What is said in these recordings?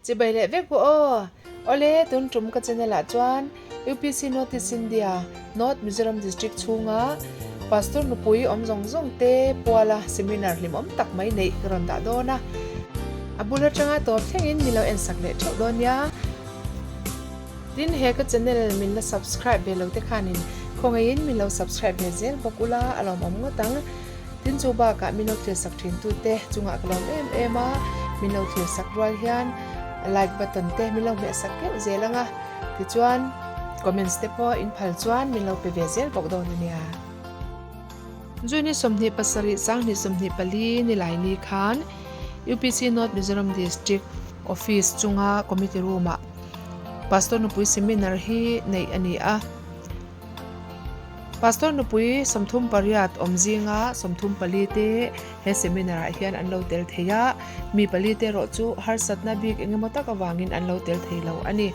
Chibai leh vek u aw. Awle, tun tum ka channel ah chuan UPC North East India, North Mizoram District chhunga Pastor nupui awm zawng zawng te puala seminar hlimawm tak mai neih ka rawn dah dawn a. A bul atanga tawp thlengin min lo ensak leh theuh dawn nia. Tin, he ka channel min la subscribe ve lo te khanin khawngaihin min lo subscribe ve zel bawk ula a lawmawm ngawt ang. Tin chu bakah min lo thlir sak thin tute chungah ka lawm em em a, min lo thlir sak rual hian like button te min lo hmeh sak keuh zel ang a, tichuan comments te pawh in phal chuan min lo pe ve zel bawk dawn a nia. June 27 2024 nilai ni khan UPC North Mizoram District Office chunga Committee Room ah Pastor nupui seminar hi neih a ni a. Pastor nupui 38 awm zinga 34 te he seminar ah hian an lo tel thei a, mi pali te erawh chu harsatna bik eng emaw tak avangin an lo tel thei lo a ni.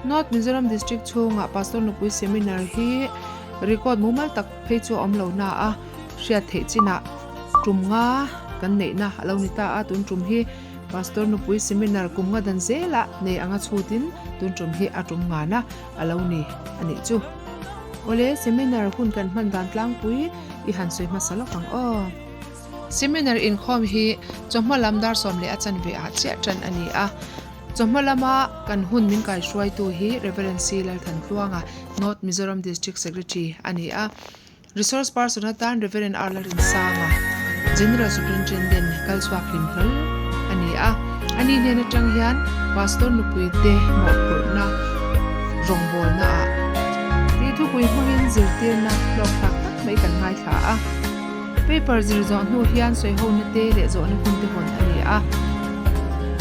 North Mizoram District chhungah Pastor nupui seminar hi record mumal tak phei chu a awm lo na a, hriat theih chinah tum nga kan neihna a lo ni ta a, tun tum hi Pastor nupui seminar kum nga dan zelah nei anga chhutin tun tum hi a tum ngana a lo ni a nih chu. Awle, seminar hun kan hman dan tlangpui i han sawi hmasa lawk ang aw. Seminar inkhawm hi chawhma lam dar 10 a chanve ah chiah tan a ni a. Chawhma lama kan hun min kaihruaitu hi Rev. C. Lalthantluanga, North Mizoram District Secretary a ni a. Resource person atan Rev. R. Lalrinsanga, General Superintendent kal chhuak hlim hlawl a ni a. Ani hnen atang hian Pastor nupuite mawhphurhna rawngbawlna ah tih thupui hmangin zirtirna hlawkthlak tak mai kan ngaithla a. Paper zir zawh hnu hian sawihona te leh zawhna hun te hawn a ni a.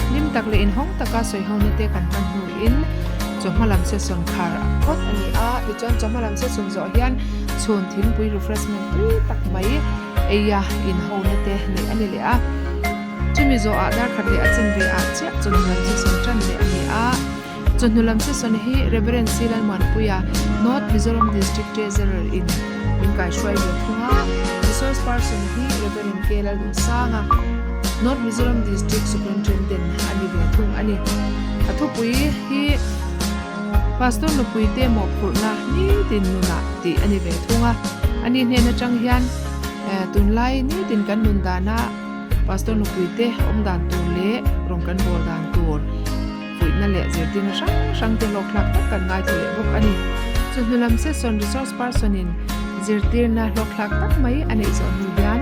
Hlim tak leh inhawng taka sawihona te kan hman hnuin chawhma lam session khar phawt a ni a. Tichuan chawhma lam session zawh hian chhun thingpui refreshment tui tak mai eia inhona te neih a ni leh a. Chumi zawhah dar khat leh a chenve ah chiah chawhnu lam session tan leh a ni a. Chawhnu lam session hi Rev. C. Lalmuanpuia, North Mizoram District Treasurer in min kaihruai ve thung a, Resource Person hi Rev. K. Lalduhsanga, North Mizoram District Superintendent a ni ve thung a ni. A thupui hi Pastor nupuite mawhphurhna nitin nunah tih a ni ve thung a. Ani hnen atang hian tunlai nitin kan nun dana Pastor nupuite awm dan tur leh rawng kan bawl dan tur Fuihna leh zirtirna hrang hrang te hlawkthlak tak kan ngaithla leh bawk a ni. Chawhnu lam session resource person in zirtirna hlawkthlak tak mai a neih zawh hnu hian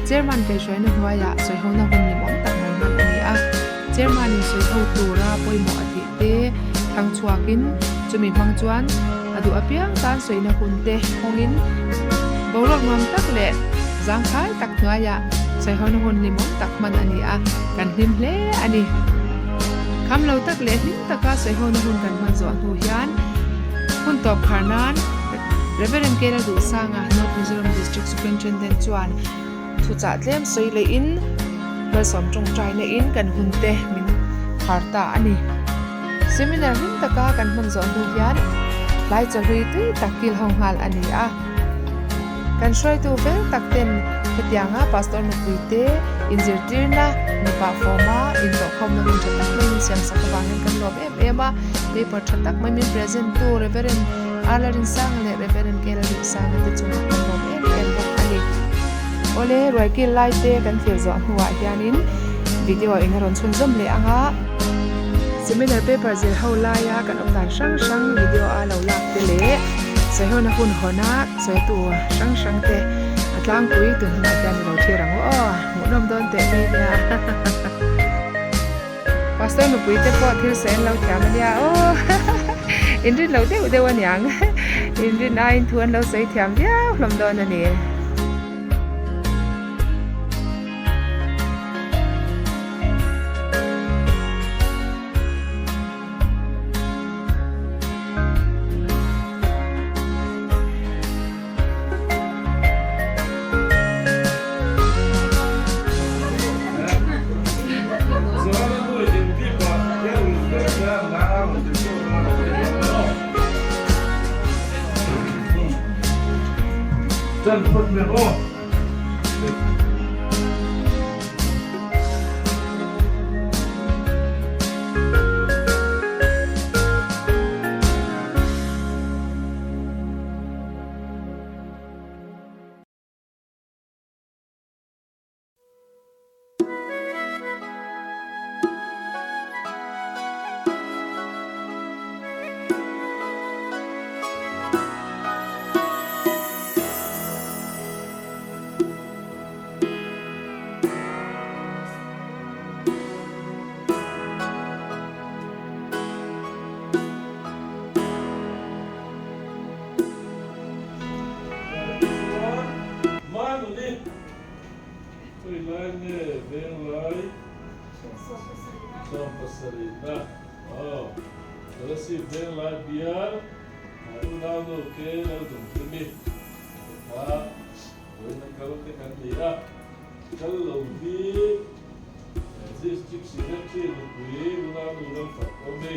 Chairman kaihhruaina hnuaiah sawihona hun limawm tak mai hman a ni a. Chairman in sawiho tura pawimawh a tih te thlang chhuakin chumi hmang chuan a duh apiang tan sawihna hun te hawngin boruak nuam tak leh zangkhai tak hnuaiah sawihona hun limawm tak hman a ni a, kan hlim hle a ni. Kham lo tak leh hlim taka sawihona hun kan hman zawh hnu hian hun tawp khar nan Reverend Kela Duhsanga, North Mizoram District Superintendent chuan thuchah tlem sawi lehin malsawm tawngtaina in kan hun te min khar ta a ni. Seminar hlim taka kan hman zawh hnu hian tlai chawhlui tui tak kil ho nghal a ni a. Kan hruaitu fel tak ten hetianga Pastor nupui te inzirtirna mipa form-a intawhkhawmna hun tha tak mai min siamsak avangin kan lawm em em a. Paper tha tak mai min present tu Reverend R Lalrinsanga leh Reverend K Lalduhsanga te chungah kan lawm em em bawk a ni. Awle, ruai kil lai te kan thlir zawh hnuah hianin video in a rawn chhunzawm leh ang a. Seminar paper zir ho laia kan awm dan hrang hrang video a lo lak te leh sawihona hun hawna sawitu hrang hrang te a tlangpui tun hunah hian i lo thlir ang u aw, hmuhnawm dawn teh mai nia. Pastor nupui te pawh thil sawi an lo thiam a nia aw inrin lo deuh deuh a niang inrin aiin thu an lo sawi thiam viau hlawm dawn a ni. Khawi lai nge Venglai Sawmpasarihna aw Kolasib Venglai bial unaunu ke lo dunghlimi te kha vawiin a kal te kan ni a, kal lo hi District Secretary nupui unaunu ram fak awm hi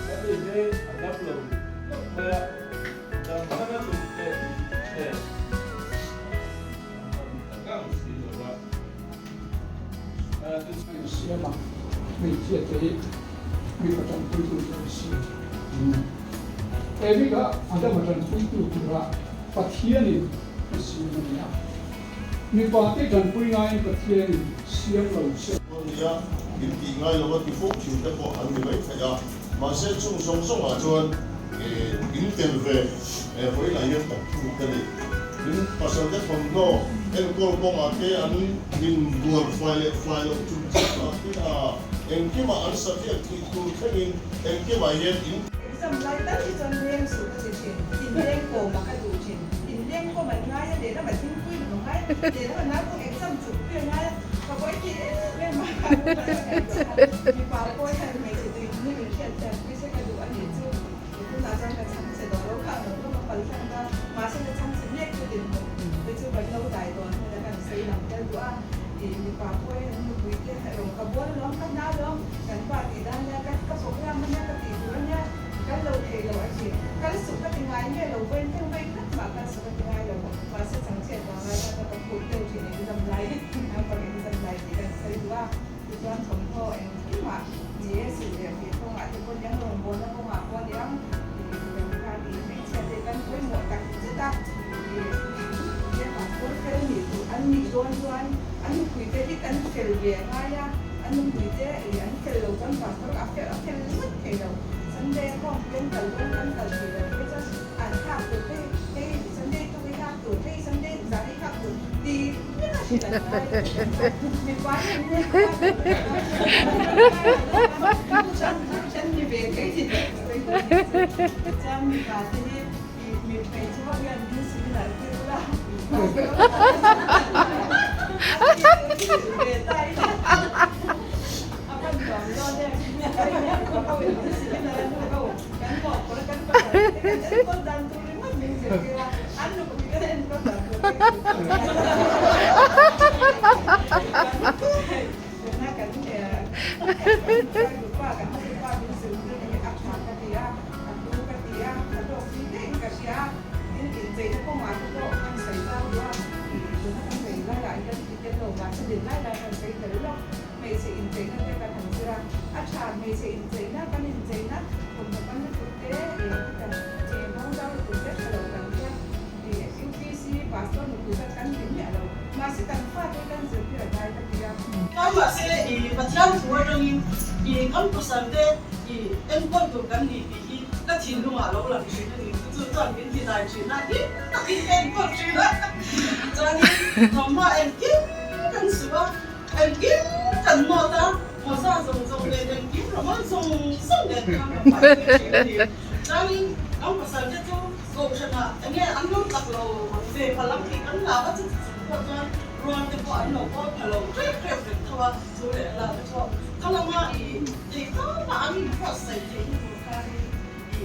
a ni hi a dam lo hlauh mai a, dam hman a tum teh nen a hman ta ngang si lo va. Siama hmeichhia te hi mipa tanpuitu tur an siam. He bikah Adama tanpuitu tura Pathianin a siam a ni a. Mipa te tanpui ngaiin Pathianin siam lo se. Nia, in tih ngai lova ti fo thin te pawh an ni mai thei a, mahse chung zawng zawngah chuan in tel ve vawiinah hian tak thu ka ni. In pasal te thawmhnaw enkawl kawngah te an inbual fai leh fai loh chung changah te a engkimah an satliak tih tur thlengin engkimah hian in Exam lai tal hi chuan leng suh ka ti thin, inleng kawm a ka duh thin, inleng kawm an ngai a, lehlam a thingpui lam a ngai a, lehlam a naupang exam chukpui a ngai a, ka vawi ti em em a, mipa pawh hian hmeichhe tui ni min hriat hian pawisa ka duh a nih chu, tunah chuan ka chhang che tawh lo kha ang lo hlawm a pal hlang ta, mahse ka chhang che mek chu dinhmun te chu kan lo dai dawn hmun a kan sawi lang tel duh a, ih mipa pawh hian nupui te rawng ka bawl alawm ka hna alawm, kan pa tih dan nia ka ka program ania ka tih tur ania kal lo thei lo a ti, kal suh ka ti ngai nge lo vawi deuh vawi khat mah kal suh ka ti ngai lo mahse changchhiat vang lai khan ka phut deuh thin exam lai naupang exam lai tih kan sawi duh a tichuan thawmhnaw engkimah ni e silh leh fih kawngah te pawh niang rawngbawlna kawngah pawh niang tih kan khan ih hmeichhia te kan pawimawh tak zet a ih he pastor fel nih duh an nih dawn chuan an nupui te hi kan fel ve a ngai a. An nupui te ih an fel lo chuan pastor a fel a fel ngawt thei lo. Sunday a khawm pui an kal dawn an kal thei lo phei chuan an thlak tur phei hei Sunday tuk i thlak tur hei Sunday zan i thlak tur ti reng a hrilh an ngai. Mipa hi an nep a kan ni ve thei tih ka sawi dawn a ni chu. Chuan mipa te hi ih mi hmeichhe ho hian min similar tir ula pastor ve ta ila a pan nuam dawn em kan mawhphurh a kan pasal te kan enkawl dan tur ringawt min zirtir a an nupui kan enkawl dan tur te tuna kan pa kan pa min zirtir te hi a tha ka ti a a hlu ka ti a a hlawk pui daih ka hria tin incheina kawngah te pawh kan sawi zau duh a tuna kan sawi laiah hian i tel lo mahse din lai lai kan sawi tel lawk. Hmeichhe incheina te kan han zir a, a tha hmeichhe incheina kan incheina thawmhnaw pan lutuk te eng kan eng nghawng zau lutuk te tha lo kan tia ih UPC pastor nupui kha kan ti miah lo mahse kan fate hi kan zirtir a dai ka ti a. Kai mahse i Pathian thu atangin i kan pasal te i enkawl tur kan ni tih hi ka thinlungah lo lang thin a ni. Chu chu chuan min ti dai thin a, hlim takin ka enkawl thin a. Chuanin thawmhnaw engkim kan suh a. Engkim kan nawt a, mawza zawng zawng nen engkim rawmal zawng zawng nen khan ka fai tir thin a ni. Chuanin kan pasal te chu kohhranah enge an lo tak lo ve pha lam tih kan lak a, chuti chung pawh chuan rual te pawh an lo kawl pha lo hrep hrep reng tho a, chu leh la te pawh kha lama i thei tawpa an inbuatsaih theih na tur khanin i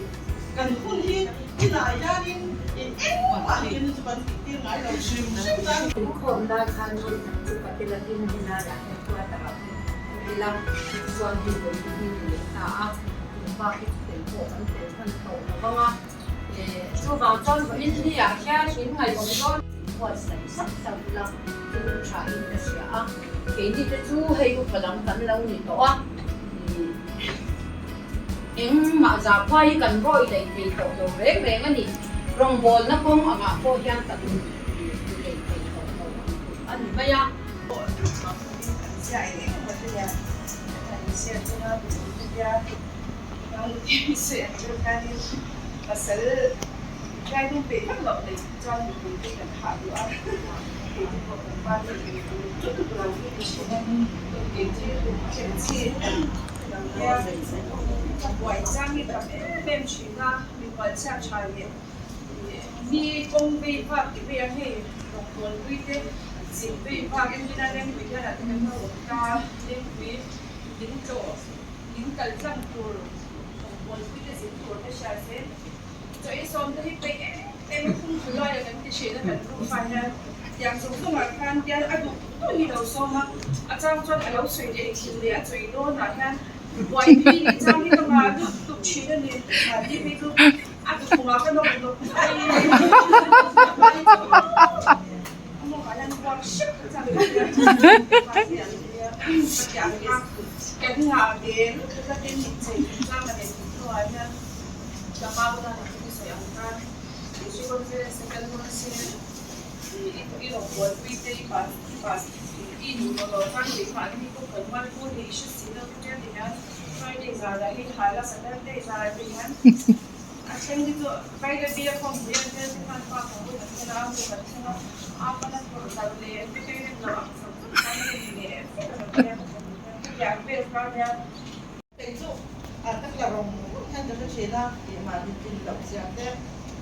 kan hun hi inah hianin i engmah hi chu kan tih tir ngai lo hrim hrim ta a ni. Inkhawm lai khan vawi khat chu Patela tin helaiah hian quarter ah hian kan awm ila, tichuan hei vawi hi ni leh ta a, tun bak hi chu tel pawh kan tel hman tawh lo vang a, chuvang chuan vawiin ni ah hian in ngaihawm dawn. Inbuatsaih sak sak ila thil tha in ka hria a, keini te chu hei upa lam kan lo ni tawh a, Engmah zahpha hi kan rawi daih thei tawh lo reng reng a ni. Rawngbawlna kawng angah pawh hian kan inti daih thei tawh lo ang tur a ni mai a. Buai chang hi tam em em thin a, mi hualchhiat tha leh mi kawng vei vak ti mai ang hei rawngbawl pui te Zin vei vak engtin a Lengpui hian a ti kan lo awm ta, Lengpui in tlawh in kal tlang tur Bawlpui te zin tur te hria se chaw ei sawm te hi peih em em a phung thu lai a kan ti thin a kan nufa hian tiang zawng zawng ah khan tian a duh duh hi lo sawm a, a chang chuan a lo sawi leh thin leh a chawi dawn ah hian buaipui nih chang hi ka ngah dup dup thin a ni, mahni phei chu a tukhum ah ka nawk nawk mai. A then hi chu Vairapia khawmpui an tel te khan pa ho hun an thlen a, a hnu kan thleng a, a pana phawrh dal leh vek a rem lo ang chho chho khan a rem leh vek a lo nia ka hmu hian hetiang vel kha nia. Kei chu a ka tla rawng rawng hian ka hre thin a, tih mahni tlin loh zia te,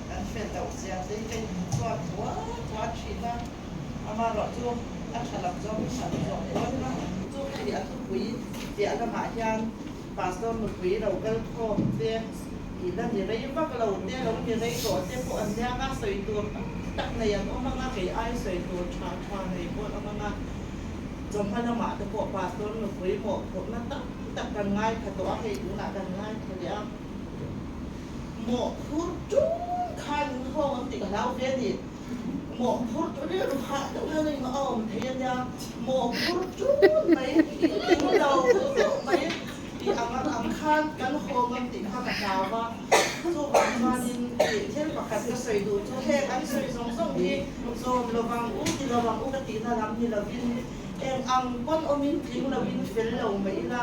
kan fel loh zia te hi ka inhmuchhuak buai buai thin a, amaherawh chu a tha lam zawng hi han zawh dawn a. Chu hei a thupui piah lamah hian Pastor nupui lo kal khawm te, i la ni rei vak lo te, lo ni rei tawh te pawh an nia nga, sawi tur tam tak nei an awm anga, kei ai sawi tur tha tha nei pawh an awm anga, chawhma lamah te pawh Pastor nupui mawhphurhna tam tak kan ngaithla tawh a, hei tunah kan ngaithla leh a, mawhphur ṭung khan in hawng ang tih ka hlau ve a ni. Mawhphur chu rilru hah deuh hian a in awm thei a nia, mawhphur chun mai i tling lo deuh mai i ang ang khan kan haw ngam tih kha ka hlau a, chuvang chuanin tih thil pakhat ka sawi duh chu heng an sawi zawng zawng hi zawm lovang u ti lovang u ka tihna lam ni lovin eng ang pawn awmin tling loin fel lo mai ila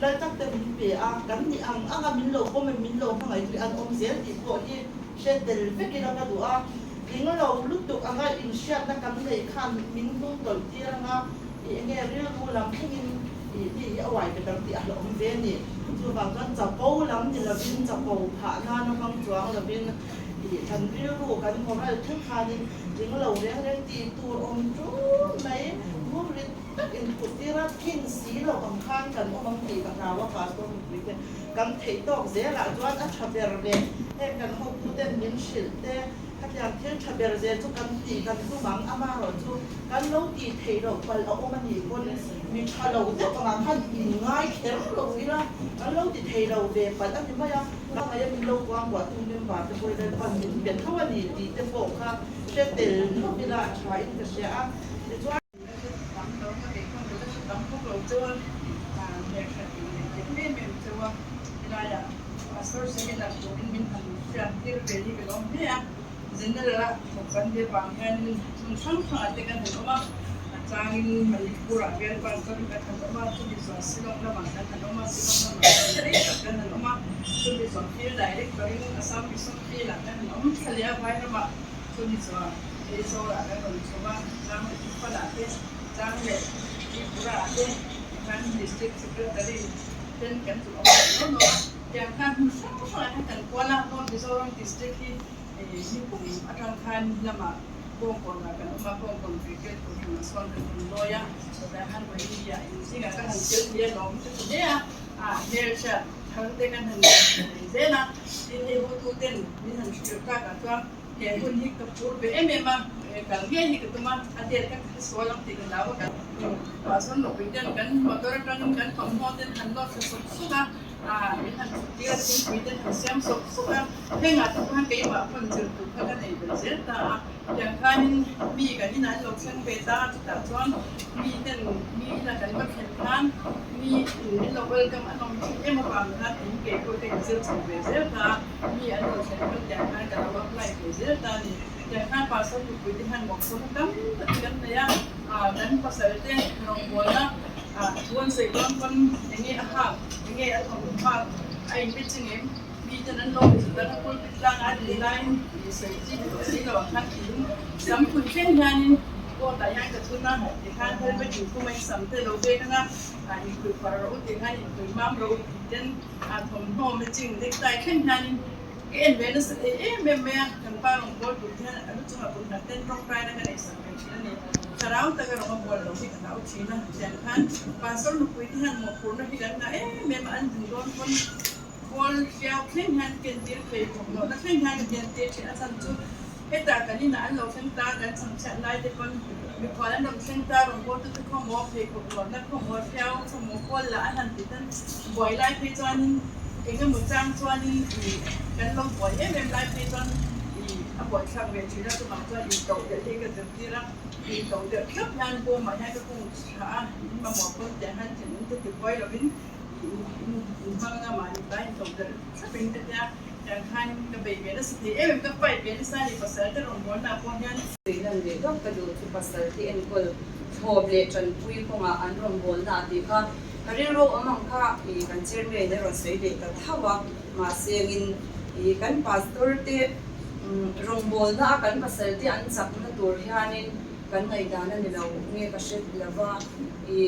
lal tak te min pe a, kan nih ang anga min lo pawm em min lo hmangaih chu an awm zel tih pawh hi Hre tel vek ila ka duh a, tling lo lutuk anga inhriatna kan neih khan min hnung tawlh tir anga i enge rilru lam thlengin i mi hi a uai bet ang tih a hlauhawm ve a ni. Chuvang chuan chapo lam ni lovin chapo phah nana hmang chuang lovin i kan rilru kan moral thleng khanin tling lo reng reng tih tur awm ṭun mai ngurrit tak inphut tir a, thin si lo ang khan kan awm ang tih ka hlau a Pastor Nupuite. Kan theih tawk zelah chuan a tha ber leh heng kan hotuten min hrilh te khatiang thil tha ber zel chu kan tih kan tum ang, amaherawh chu kan lo tih theih loh palh a awm a nih pawn mi tha lo deuh angah khan in ngai kher lo ila kan lo ti thei lo ve palh a ni mai a, ka ngaih a min lo kuangkuah tu member te pawhin Lalpan min pe tho a ni tih te pawh kha hre tel lawk ila a tha in ka hria a, tichuan. Tam lo ka kei khan ka la hre tam bawk lo cheu a, hmeltha tih leh teh em em cheu a, helaiah Pastor seminar turin min han hriat tir ve hi ka lawm hle a, General a thawk kan nih avang hianin hmun hrang hrangah te kan han awm a, a changin Manipur ah bial pastor in kan han awm a, chumi zawh Shillong lamah kan han awm a, Shillong lamah kan rei tak kan han awm a, chumi zawh field director in Assam Mission field ah kan han awm thla leh a, Vairamah chumi zawh Aizawlah kan rawn chho a, Chang leh Imphal-ah te, Chang leh Tripura-ah te tikhan District Secretary ten kan chu awm leh nual nual a. Tiang khan hmun hrang hrangah hian kan kual a, North Mizoram District hi nikum atang khan lamah Kawngkawnah kan awm a, Kawngkawn Brigade Kohhranah sawn kan rawn lawi a, chutah khan Vawiindia inzingah ka han tel thei a, lawm ka ti hle a, hmelhriat thar te kan han nei zel a, tin hei hotuten min han hrilh takah chuan He hun hi ka phur ve em em a, kal ngei hi ka tum a, a det ka kha sual ang tih ka hlau a, kan pastor nupui ten kan motor atangin kan thawmhnaw ten han nawt thla sawk sawk a, min han thut tir a, thingpui ten han siam sawk sawk a, hengah te khan keimah phone zir tur kha ka nei ber zel ta a, tiang khanin mi kan inah an lo thleng ve ta a, chutah chuan mi ten mi ina kan va thlen khan mi in min lo welcome a nawm thin em avang khan in kei pawh ka inzir chho ve zel ta a. Mi an rawn thlen pawn tiang khan ka lo apply ve zel ta a ni. Tiang khan pasal nupui te hian mawksawm tam tak hi kan nei a, kan pasal te rawngbawlna thu an sawi dawn pawn enge a hak, enge a thawmhnaw hak a inbe chi ngem, mi ten an lo hmu dang a pulpit tlangah a din laiin i sawi chi ni tawh si lo ang khan tiin sam phun thleng hianin coat ah hian ka thun a, tikhan helmet inkhum a in sam te lo vek ang a, inkhawih far rawh u tikhan inkhawih mam rawh u tih ten A thawmhnaw matching necktie thleng hianin ka en ve nasa thei em em mai a, kan pa rawn kawl tur hian a lu chungah kut nghat ten tawngtaina ka neihsak ve thin a ni. Thlarau taka rawng a bual lo hi ka hlau thin a, tiang khan Pastor nupui te hian mawhphurhna hi kan ngah em em a, an dun dawn pawn kawl hliau thleng hian ken tir thei thawmhnawhna thleng hian ka ken tir thin a chhan chu hetah kan inah an lo thleng ta kan chhangchhiat lai te pawn mikhual an rawn thleng ta rawn bawltu te khawmaw pheikhawk luahna khawmaw hliau khawmaw kawl lah an han ti tan buai lai phei chuanin eng emaw chang chuanin ih kan lo buai em em lai phei chuan ih a buaithlak ve thin a chuvang chuan intoh delh hi ka zirtir a intoh delh thlap hian bawmah hian ka kung thla a in mamawh pawn tiang hian thinlung te tibuai lovin ih in hmang anga mahni ta intoh delh thlap in ka tia tiang khan ka bei ve nasa thei em em ka fight ve nasa a ni pasal te rawngbawlna pawh hian. Tuilan leh dawk ka duh chu pasal te enkawl thlawp leh tanpui kawngah an rawngbawlna a tih kha Ka rilru awm ang kha i kan chairman a rawn sawi leh ta tho a, mahse angin i kan pastor te rawngbawlna a kan pasal te an chakna tur hianin kan ngaihdan a ni lo nge ka hre lova, i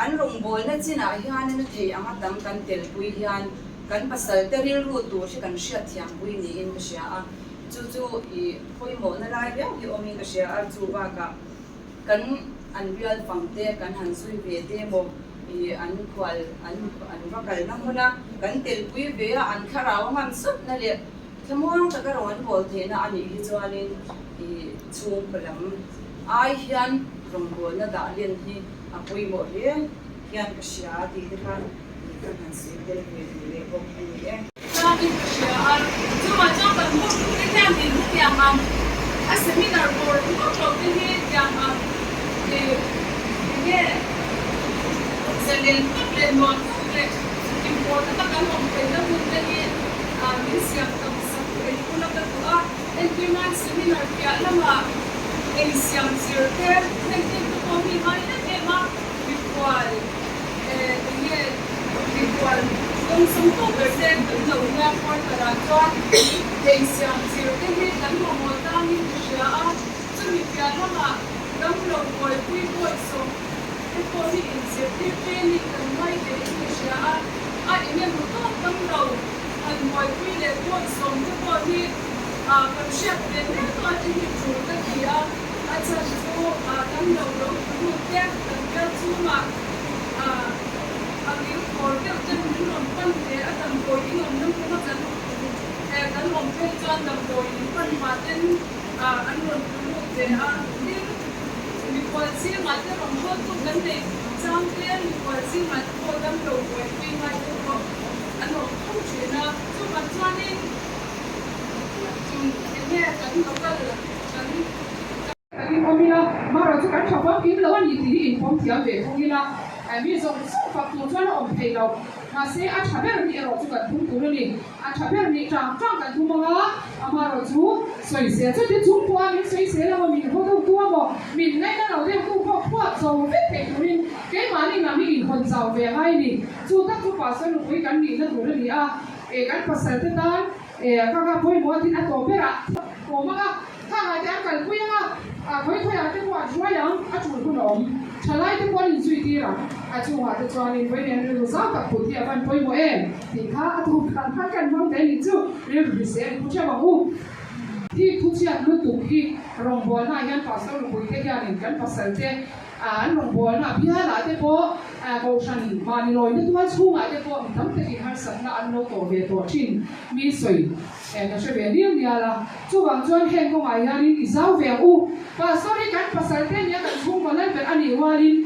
an rawngbawlna chinah hianin a thei anga tam kan telpui hian kan pasal te rilru tur hi kan hriatthiampui niin ka hria a, chu chu i pawimawhna lai viau hi awmin ka hria a, chu bakah. Kan an bial fang te kan han zui ve te maw i an khual an an va kalna hmun a, kan telpui ve a, an thlarau a ngam sawt na leh thlamuang taka ro an bawl theihna a nih hi chuanin i chhungkaw lam ai hian rawngbawlna dah len hi a pawimawh hle hian ka hria tih te kha i kan han sawi tel ve duh leh bawk a ni e. Chuanin ka hria a, chuvang chuan kan hmun te hian min hetiang ang a seminar bawr ngawt lo te hi tiang ang ih enge zalen tak leh nuam tak leh inpawh taka kan awm theihna hun te hi ah min siam tam sak en hun a ka duh a, entirnan seminar piah lamah ei siam zir te heng te chu pawh mi ngai em em a mikhual eh enge mikhual Kawng sawm tawk ber te kan lo nia quarter ah chuan ei siam zir te hi kan mamawh tangin ka hria a, chumi piah lamah damlo buaipui bawihsawm te pawh hi inzirtir training kan ngai ve in ka hria a, a eng emaw tawk damlo han buaipui leh bawihsawm te pawh hi ah kan hriat ve mek a te hi tul ka ti a, a chhan chu ah damlo lo tlu lut te kan bial chhungah ah A kil khawr deuh ten min rawn pan ve a, damdawi in awmna hmuna kan kan awm phei chuan damdawi in pan hma ten an rawn tlu lut ve a, tin mikhual zingah te rawn hawltu kan nei chang te mikhual zingah te pawh damlo buaipui ngai te pawh an awm tho thin a, chuvang chuanin enge kan local kan. Kan inpawm ila, marawh chu kan tha famkim lo a ni tih hi inpawm thiam ve thung ila, mi zawng zawng fak tur chuan a awm thei lo. Mahse, a tha ber nih erawh chu kan thum tur a ni. A tha ber nih tang tang kan thum ang a, amarawh chu sawisel chuti chung pawha min sawisel emaw, min haw deuh tu emaw, min ngaihna lo deuh tu pawh phuat zo vek theih turin keimahni lam hi inhawn zau ve a ngai a ni. Chu tak chu Pastor nupui kan nihna tur a ni a, kan pasal te tan ka ka pawimawh tin a tawp berah awm ang a. Khangah te an kalpui ang a, a khawi khawiah te pawh an hruai ang, a tul hun a awm. Thalai te pawh an inzui tir ang. A chungah te chuanin vawi nen rilru zau tak put hi a van pawimawh em? Tih kha a tum khan khan kan hmang te nih chu rilru hrisel in thu theuh ang u. Hi thuchhiat lutuk hi rawngbawlnaah hian Pastor nupui te hianin kan pasal te An rawngbawlna bialah te pawh Kohhran mahni lawina tual chhungah te pawh mi tam takin harsatna an lo tawh ve tawh thin mi sawi ka hre ve nial nial a. Chuvang chuan heng kawngah hianin i zau ve ang u. Pastor hi kan pasal te nia kan chhungkaw lal ber a nih rualin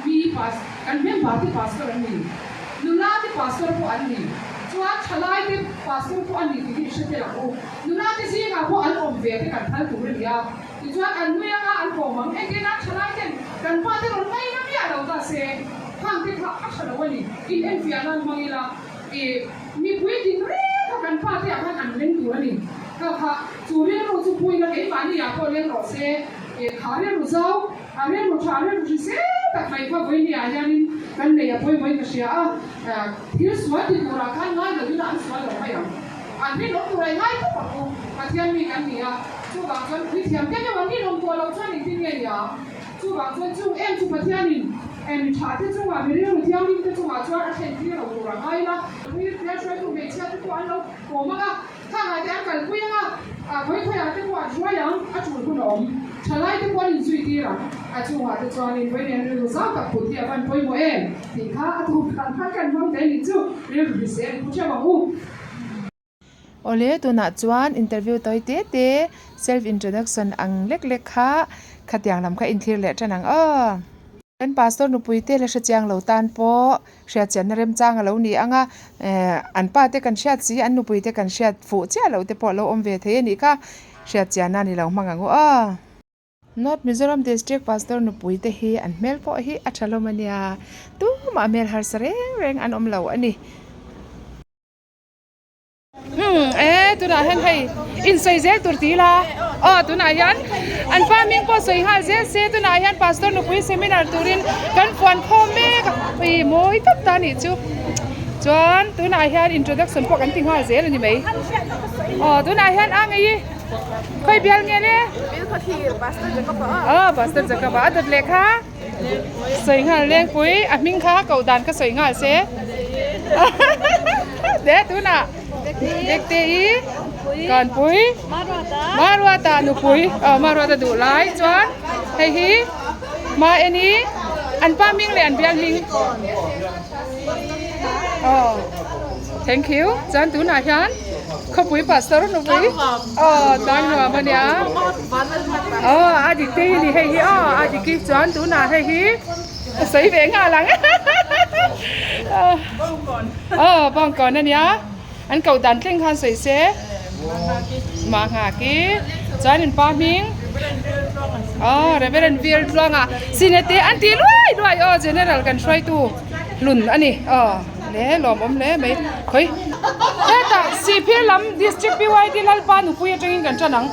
mi pas kan member te pastor an ni. Nula te pastor pawh an ni. Chuan thalai te pastor pawh a ni tih hi i hre tel ang u. Nula te zingah pawh an awm ve te kan phal tur a ni a. Tichuan an nui anga an kawm ang. Engtin a thalai ten kan pa te rawn mai na miah lo ta se, khang te kha a tha lo a ni. In enfiah nan hmang ila, i mipui tin reng kha kan pa te ah khan an leng tur a ni. Kha kha chu rilru chu pui ila keimahni ah pawh leng rawh se, i kha rilru zau, a rilru tha, a rilru hrisel tak mai kha vawiini ah hianin kan nei a pawimawhin ka hria a, thil sual ti turah khan ngai lo ila an sual lo mai ang. An rinawm tur a i ngai khawp ang u, Pathian mi kan ni a, chuvang chuan puithiam te deuh an rinawm tawh loh chuan engtin nge ni ang? Chuvang chuan chung em chu Pathianin mi tha te chungah, mi rilru thianghlim te chungah chuan a thlen tir lo tur a ngai la. Puithiam hruaitu hmeichhia te pawh an lo kawm ang a. Khangah te an kalpui ang a, a khawi khawiah te pawh an hruai ang, a tul hun a awm. Thalai te pawh an inzui tir ang. A chungah te chuanin vawiin rilru zau tak put hi a van pawimawh em tih kha a tuk khan khan kan hmang ve nih chu rilru hrisel i pu theuh ang u. Awle, tunah chuan interview tawi te te, self introduction ang lek lek kha khatiang lam kha inthlir leh tan ang aw. Kan pastor nupui te la hrechiang lo tan pawh hriatchianna remchang a lo ni ang a, an pa te kan hriat si, an nupui te kan hriat fuh chiah loh te pawh a lo awm ve thei a nih kha, hriatchianna a ni lo hmang ang u aw. North Mizoram District Pastor nupui te hi an hmel pawh hi a tha hlawm a nia, tumah hmel harsa reng reng an awm lo a ni. Umm e tunah hian hei insawi zel tur ti ila aw tunah hian an pa hming pawh sawi nghal zel se tunah hian Pastor nupui seminar turin kan fuan khawm mek a ui mawi tak ta anih chu chuan tunah hian introduction pawh kan ti nghal zel a ni mai aw tunah hian a ngei i. Khoi bial nge le? Aw Pastor Jacob a dawt leh kha sawi nghal Lengpui a hming kha koh dan kha sawi nghal se de tunah Dekte i Kanpui Maruata nupui aw Maruata duh lai chuan hei hi Maeni an pa hming leh an bial hming aw Thank you. Chuan tunah hian khawpui pastor nupui aw tlang nuam a nia. Aw a dik te hi ni hei hi aw a dik hi chuan tunah hei hi a sawi ve nghal ang. Aw bawngkawn a nia. An koh dan thleng khan sawi se. Mahngaki. Chuan in pa hming. Aw Reverend Vil Tluanga Sinete an ti luai luai aw General kan hruaitu hlun a ni aw. Hle lawmawm hle mai khawi hetah Sihphir lam District PYD Lalpa nupui atangin kan tan ang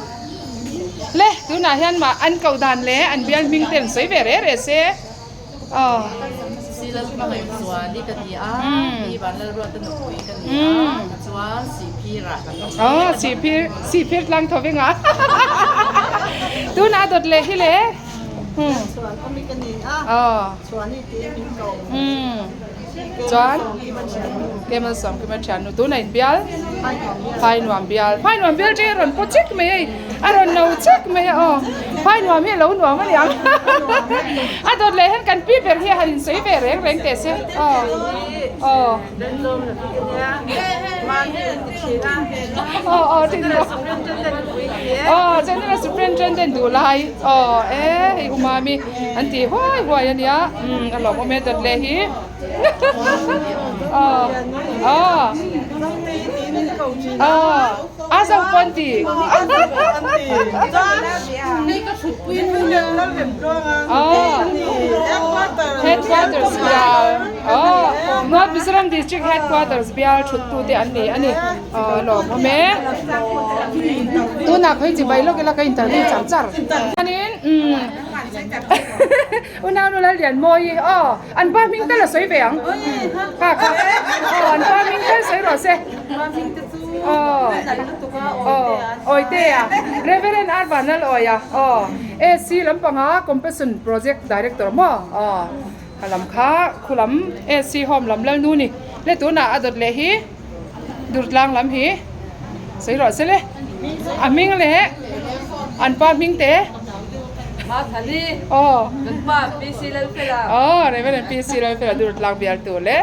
le tunah hian mah an koh dan leh an bial hming te an sawi ve reh reh se aw. Si Lalpa ngaihzuali ka ni a, Pi Vanlalruata nupui ka ni a, chuan Sihphirah kan awm Aw Sihphir Sihphir tlang tho veng a tunah dawt leh hi le. Chuan awmi ka ni a, chuan i tih min ko. Chuan Kemal Sawmkima thiannu tunah in bial phai nuam bial phai nuam bial te a rawn paw chek mai hei a rawn no chek mai a aw phai nuam hi a lo nuam a niang a dawt leh hian kan pi ber hi a han insawi ve reng reng teh se aw aw aw aw tin aw general superintendent duh lai aw e hei umami an ti huai huai a nia umm a lawmawm e dawt leh hi aw aw aw a zo pawh an ti aw headquarters bial aw North Mizoram District headquarters bial thut tu te an ni a ni aw a lawmawm e tunah khawi chibai lawk ila ka interview char char chuanin umm Unau nula lian mawi aw an pa hming tal a sawi ve ang kha kha aw an pa hming tal sawi rawh se aw aw awite a Reverend R Vanlal Awia aw AC lampanga Compassion Project Director maw aw kha lam kha khu lam AC home lam lalnu ni le tunah a dawt leh hi Durtlang lam hi sawi rawh se le a hming leh an pa hming te Mathali aw kan pa PC Lalfela aw Reverend PC Lalfela Durtlang bial tur le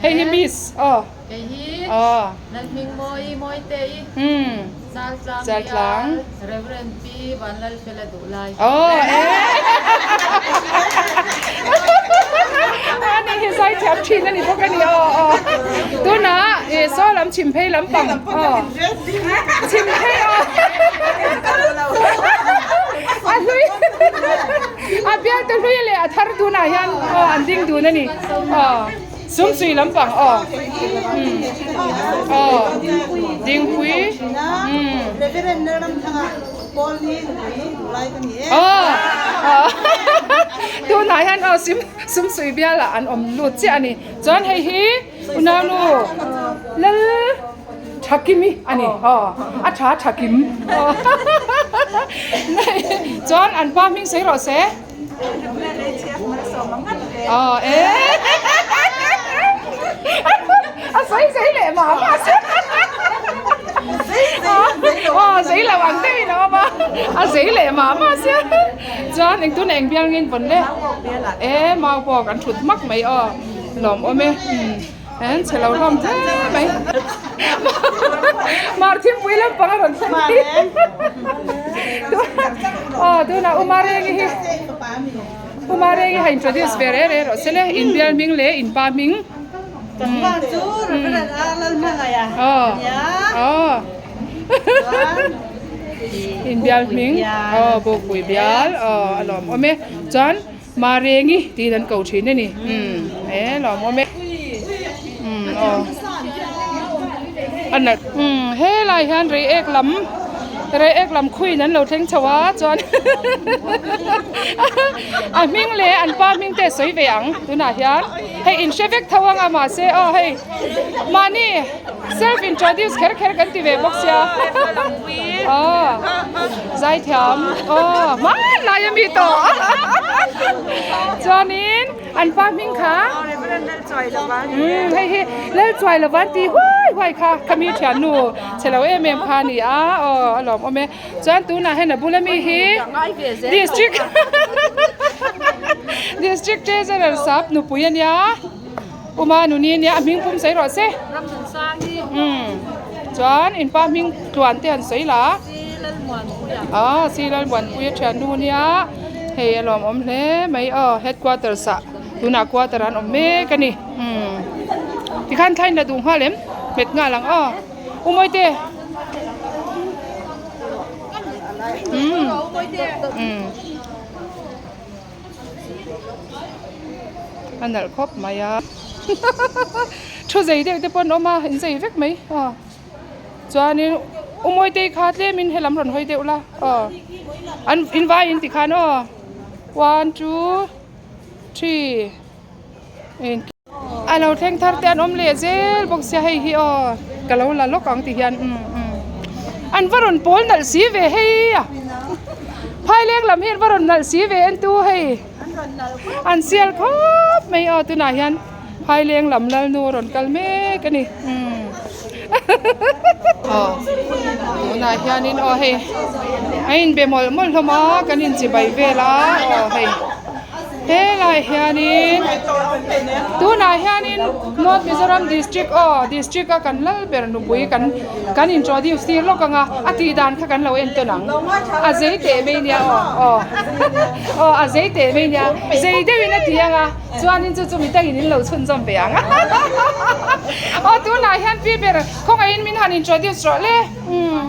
hei hi Miss aw kei hi aw Lalhming Mawi Mawitei Chaltlang Chaltlang Reverend Pi Vanlalfela Duhlai. Aw e Ani hi zai thiam thin ani bawk ani aw aw Tunah e saw lam chhim phei lampang aw Chhim phei aw A hlui A bial te hlui leh a thar tunah hian aw an ding dun ani aw Sumsui lampang aw Aw Dingpui Reverend Lalramthanga Pawl hi nupui duhlai ka ni e. Aw tunah hian aw sim sumsui bialah an awm lut chiah a ni. Chuan hei hi unaunu Lal Thakimi a ni. Aw a tha Thakim. Chuan an pa hming sawi rawh se. Aw e a sawi zei leh mah mah se. A zei leh mah mah sia. Chuan eng tuna eng bial nge in vawn le? E mau pawh kan thut hmak mai aw. Lawm awm e. En chhe lo hlawm hle mai. Mar thingpui lampang a rawn thleng hi. Aw tunah U Marengi hi U Marengi ha introduce ve reh reh rawh se le. In bial hming leh in pa hming. Kan pa chu Reverend A Lalhmangaih a nia. Aw. In bial hming aw Bukpui bial aw a lawm awm e. Chuan Marengi tiin an ko thin a ni. Umm e lawm awm e. Umm aw. A nalh. Umm helai hian reiek lam reiek lam khuin an lo thleng chho a chuan a hming leh an pa hming te sawi ve ang tunah hian hei in hre vek tho ang a mahse aw hei mahni self introduce kher kher kan ti ve bawk sia aw zaithiam aw hmanlai a mi tawh chuanin an pa hming kha umm hei hi Lalchuailova an ti huai huai kha khami thiannu chhe lo em em kha a ni a aw a lawmawm e chuan tunah hian a bula mi hi district district treasurer sap nupui a nia. Uma nuni ania a hming pum sawi rawh se. Umm chuan in pa hming tluan te han sawi la. Ah si Lalmuanpuia thiannu ania hei a lawmawm hle mai aw headquarters ah tunah quarter an awm mek a ni umm tikhan thlain la duh nghal em hmet nghal ang aw U Mawite umm umm. A nalh khawp mai a thu zei deuh te pawh an awm a in zei vek mai aw chuanin u mawitei kha tlemin helam rawn hawi deuh la aw an in vai in tikhan aw one two three in a lo thleng thar te an awm leh zel bawk sia hei hi aw ka lo la lawk ang ti hian umm umm an va rawn pawl nalh si ve hei a phaileng lam hi an va rawn nalh si ve en tu hei an sial khawp mai aw tunah hian phaileng lam lalnu a rawn kal mek a ni umm aw tunah hianin aw hei a inbe mawlh mawlh hlawm a kan inchibai vel a aw hei. Helai hianin tunah hianin North Mizoram District aw district a kan lal ber nupui kan kan introduce tir lawk ang a a tih dan kha kan lo en tawn ang a zei teh mai nia aw aw aw a zei teh mai nia zei deuhin a ti ang a chuanin chu chu mi dangin in lo chhunzawm ve ang aw tunah hian pi ber khawngaihin min han introduce rawh le umm.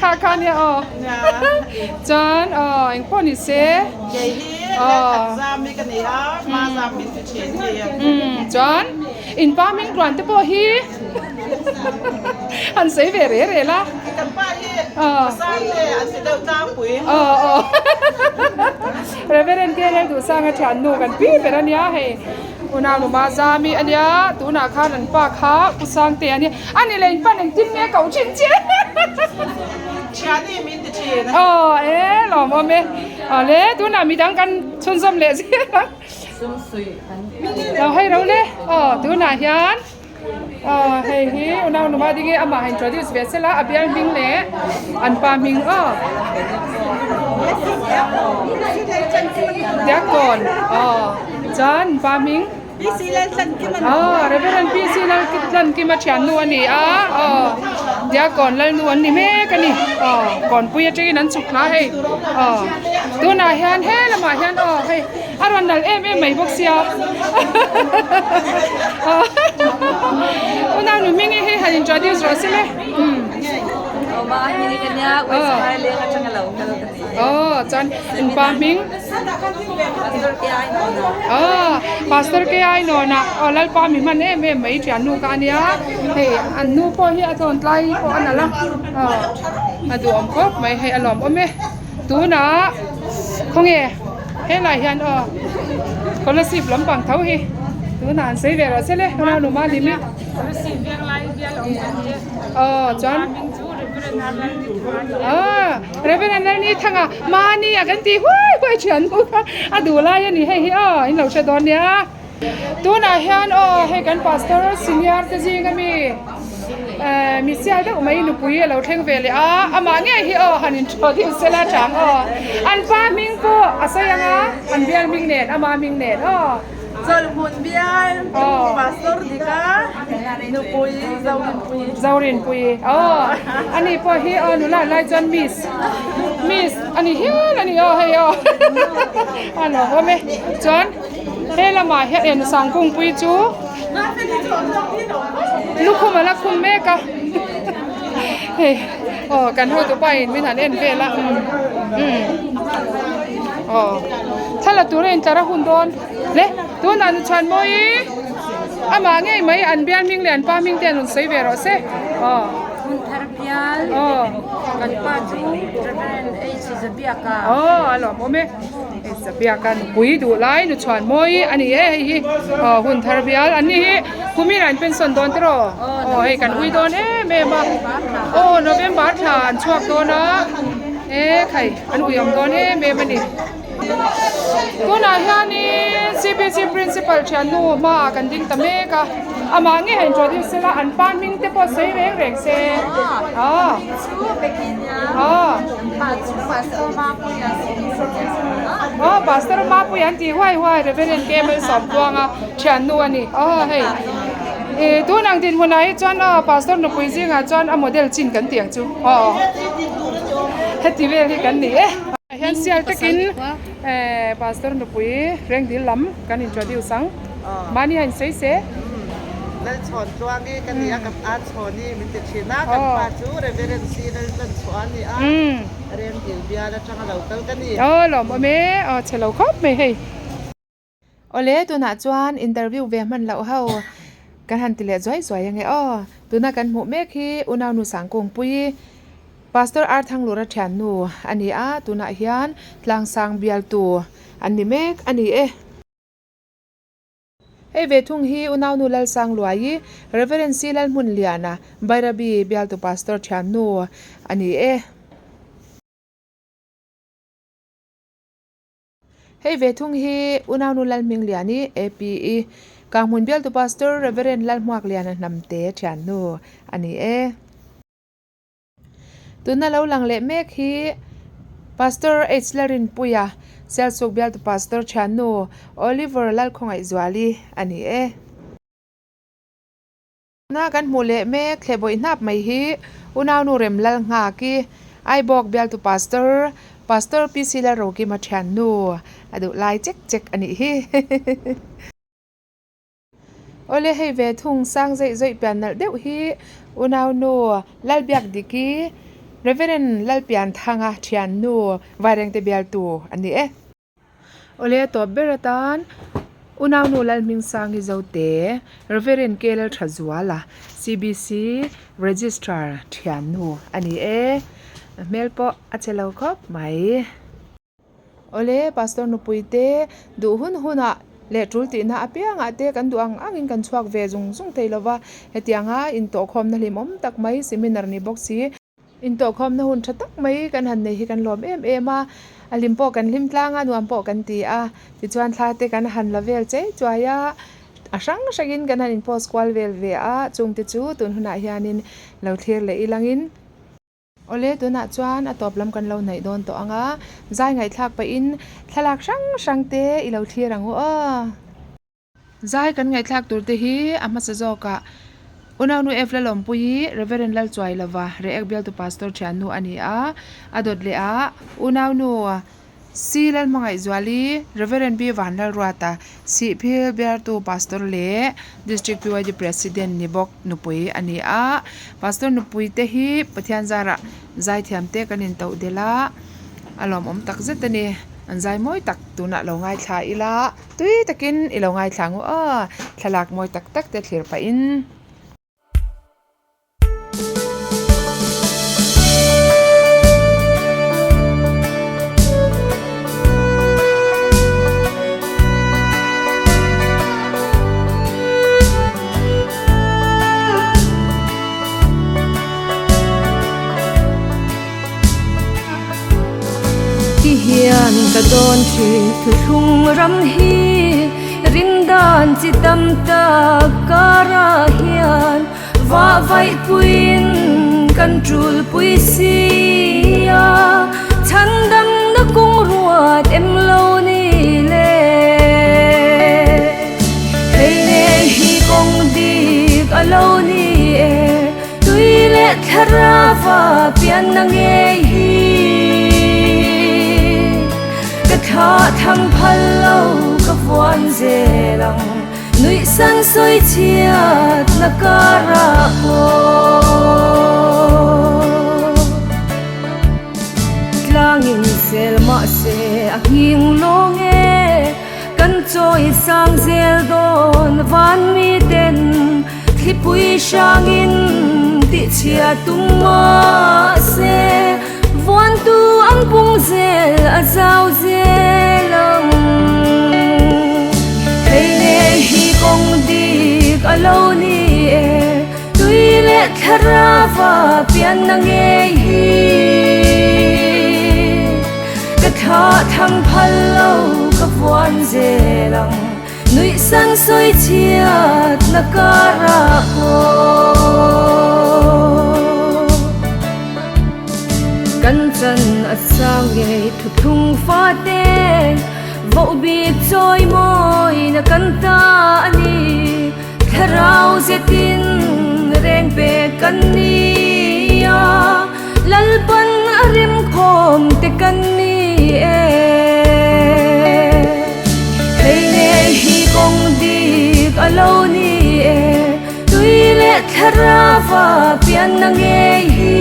Kha kha nia aw chuan aw eng pawh ni se chuan in pa hming tluan te pawh hi han sawi ve reh reh la. Reverend K Lalduhsanga thiannu kan pi ber a nia hei unau numa Zami a nia tunah khan an pa kha Pu Sangte a nia a ni leh in pan engtin nge koh thin che Thiani min ti thin aw e lawmawm e awle tunah midang kan chhunzawm leh zel ang lo hei ro le aw tunah hian Aw hei hi unau numa ding hi amah introduce ve sela a bial hming leh an pa hming aw Diakkawn aw chuan an pa hming aw Reverend PC Laltlankima thiannu a ni a aw Diakkawn Lalnu an ni mek a ni aw Kawnpui atangin an chhuk thla hei aw tunah hian he lamah hian aw hei. A rawn nalh em em mai bawk sia. Unau nu hming hi han introduce rawh se le. Oh, chuan in pa hming. Oh, Pastor K I Nona. Oh, Lalpa mi hman em em mai thian nu ka ania. Hei, an nu pawh hi a tlawn tlai pawh a nalh a. Oh, a duhawm khawp mai hei a lawmawm e. Tunah khawnge helai hian aw scholarship lampang tho hi tunah an sawi ve rawh se le unau numa lim hi. Aw chuan Aw Reverend Lalnithanga mahni a kan tih huai huai thian nu kha a duh lai a ni hei hi aw in lo hre dawn nia. Tunah hian aw hei kan pastor senior te zing ami eh mi sial deuh mai nupui a lo thleng ve leh a amah ngei hi aw han inthaw deuh sela chang aw an pa hming pawh a sawi ang a an bial hming nen ama hming nen aw. Chawlhhmun bial pastor dika nupui Zorinpui. Zorinpui aw ani pawh hi aw nula lai chuan miss miss ani hial ani aw hei aw a nuam awm e chuan. He lamah hian en sangkungpui chu lukhum a la khum mek a hei aw kan hotu pa in min han en vel a umm aw thla la tur a intlar a hun dawn le tunah nu chhuan mawi amah ngei mai an bial hming leh an pa hming te an rawn sawi ve rawh se aw. Hun thar bial kan pa chu Reverend H Zabiaka. Aw a lawmawm e. Zabiaka nupui duh lai nu chhuan mawi a ni e hei hi aw hun thar bial an ni hi kumin ah an pension dawn tiraw aw hei kan ui dawn em em a aw November thla an chhuak dawn a e khai an ui awm dawn em em a ni tunah hianin C_B_C principal thiannu hmaah kan ding ta mek a amah ngei han introduce sela an pa hming te pawh sawi reng reng se aw. Aw Pastor Mapui an tih huai huai Reverend K Malsawmtluanga thiannu a ni aw hei ih tun ang dinhmunah hi chuan aw Pastor nupui zingah chuan a model chin kan tih ang chu aw heti vel hi kan ni e. Hian sial takin eh Pastor nupui Rengdil lam kan introduce ang mahni a insawi se. Lalchhawn tluangi ka ni a, ka a chhawni min ti thin a, kan pa chu Reverend C Laltlanchhuah a ni a, Rengdil bial atanga lo kal ka ni. Aw lawmawm e, aw chhe lo khawp mai hei. Awle tunah chuan interview ve hman loh ho kan han ti leh zuai zuai ange aw. Tuna kan hmuh mek hi Unaunu Sangkungpuii Pastor R Thanglura thiannu a ni a, tunah hian Tlangsang bialtu an ni mek a ni e. Hei ve thung hi Unaunu Lalsangluaii, Reverend C Lalhmunliana, Bairabi bialtu Pastor thiannu a ni e. Hei ve thung hi Unaunu Lalhmingliani, APE, Kanghmun bialtu Pastor Reverend Lalhmuakliana Hnamte thiannu a ni e. Tuna lo lang leh mek hi Pastor H Larinpuia, Sialsuk bialtu Pastor thiannu Oliver Lalkhawngaihzuali a ni e. Tuna kan hmuh leh mek thlehbawih hnap mai hi Unaunu Remlalnghaki, Aibawk bialtu Pastor, Pastor PC Lalrokima thiannu a duh lai chek chek a nih hi. Awle hei ve thung sang zeih zawih pian nalh deuh hi unaunu Lalbiak Diki Reverend Lalpianthanga thiannu Vairengte bialtu a ni e. Awle a tawp ber atan unaunu Lalhmingsangi Zote Reverend K Lalthazuala CBC Registrar thiannu a ni e. A hmel pawh a che lo khawp mai. Awle, Pastor nupui te duh hun hunah leh tul tihna apiangah te kan duh ang angin kan chhuak ve zung zung thei lova, hetianga intawhkhawmna hlimawm tak mai seminar ni bawk si. Intawhkhawmna hun tha tak mai kan han nei hi kan lawm em em a, a hlim pawh kan hlim tlang a, nuam pawh kan ti a, tichuan thla te kan han la vel chei chuai a, a hrang hrangin kan han in post kual vel ve a, chungte chu tun hunah hianin lo thlir leh ilangin. Awle, tunah chuan a tawp lam kan lo hnaih dawn tawh ang a, zai ngaihthlak pahin thlalak hrang hrang te i lo thlir ang u aw. Zai kan ngaihthlak tur te hi a hmasa zawkah Unaunu F Lalawmpuii, Reverend Lalchuailova, Reek bialtu Pastor thiannu a ni a, a dawt leh ah Unaunu C Lalhmangaihzuali, Rev. B Vanlalruata, Sihphil Biartu Pastor leh District PYD President ni bawk nupui a ni a. Pastor nupui te hi Pathian zarah zaithiam te kan intoh del a, a lawmawm tak zet a ni. An zai mawi tak tunah lo ngaithla ila, tui takin i lo ngaithla ang u aw, thlalak mawi tak tak te thlir pahin. Ka dawn thin thuthlung ram hi rindan chi tam tak karah hian vah vaih puiin kan tul pui si a, chhandamna kawng ruat em lo ni le. Hei ngei hi kawng dik a lo ni e. Tui leh thlarava pianna ngei hi ka thla tham phal lo ka vuan zel ang nuih san sawi chhiat na karah pawh tlangin sel mahse a nghing lawng e kan chawi sang zel dawn van miten Thlipui hrangin tihchhia tum mahse vuantu an pung zel a zau zel ang. Hei ngei hi kawng dik a lo ni e, tui leh thlarava pianna ngei hi. Ka thla tham phal lo ka vuan zel ang. Nuih san sawi chhiat na karah pawh kan chan a sang ngei thuthlung fate voh bik chawi mawi na kan ta a ni. Thlarau zetin reng pek kan ni a, Lalpan a remkhawm te kan ni e. Hei ngei hi kawng dik a lo ni e, tui leh thlarava pianna ngei hi.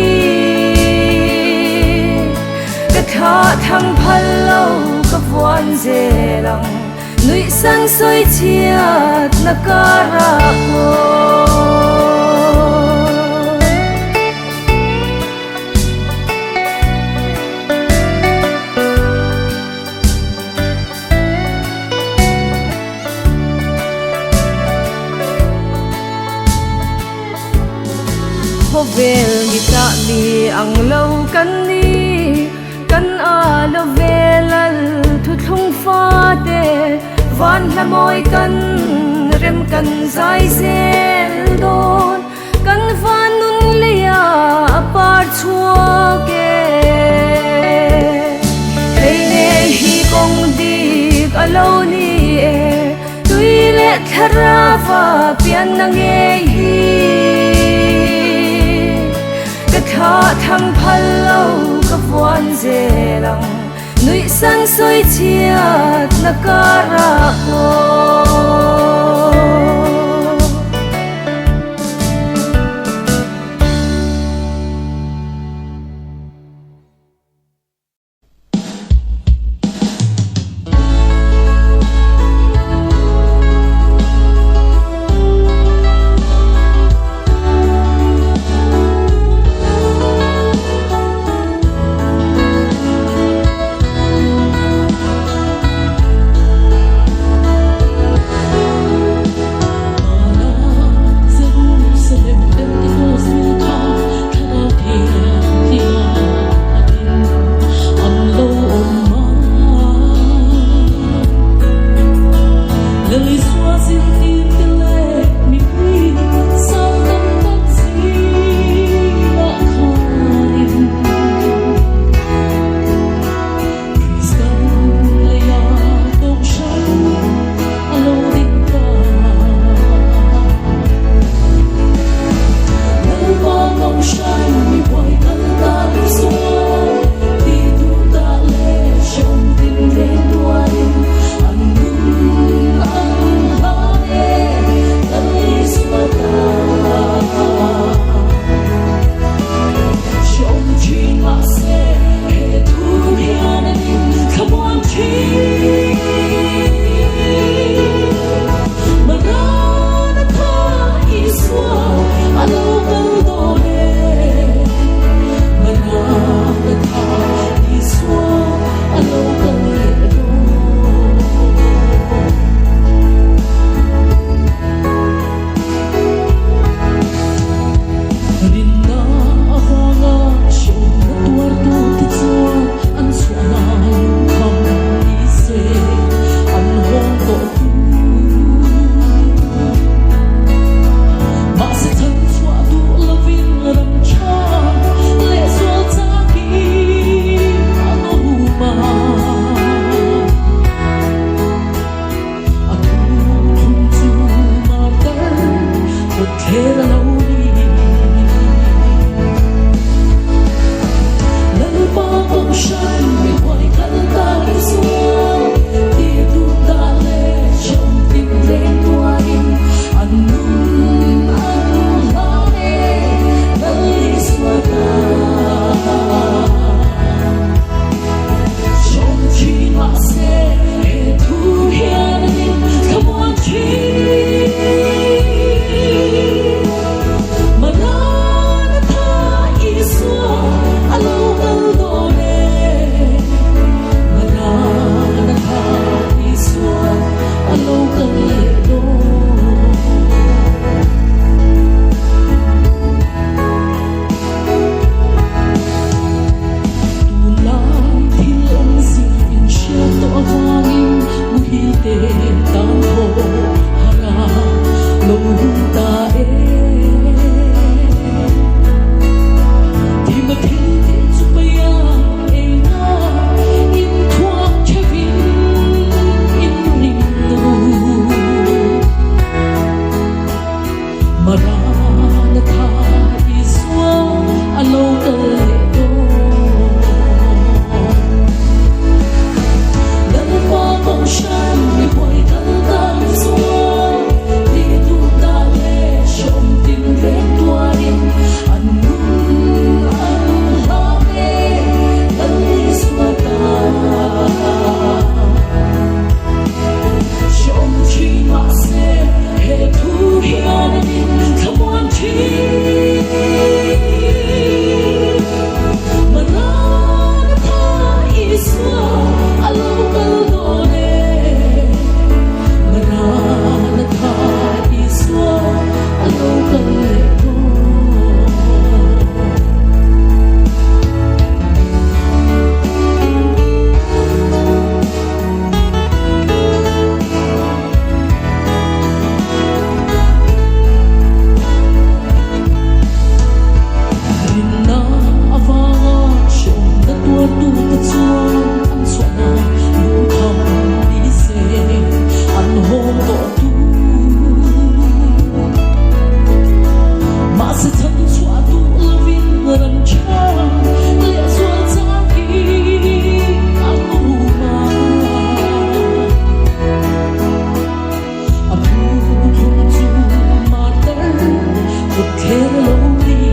Ka thla tham phal lo ka vuan zel ang, nuih san sawi chhiat na karah pawh. Khawvel mitah mi ang lo kan ni, kan a lo vel al thuthlung fate, van hla mawi kan rem kan zai zel dawn. Kan van nun leia a par chhuak e. Hei ngei hi kawng dik a lo ni e, tui leh thlarava pianna ngei hi. Ka thla tham phal lo ka vuan zel ang, nuih san sawi chhiat na karah pawh. lo ni.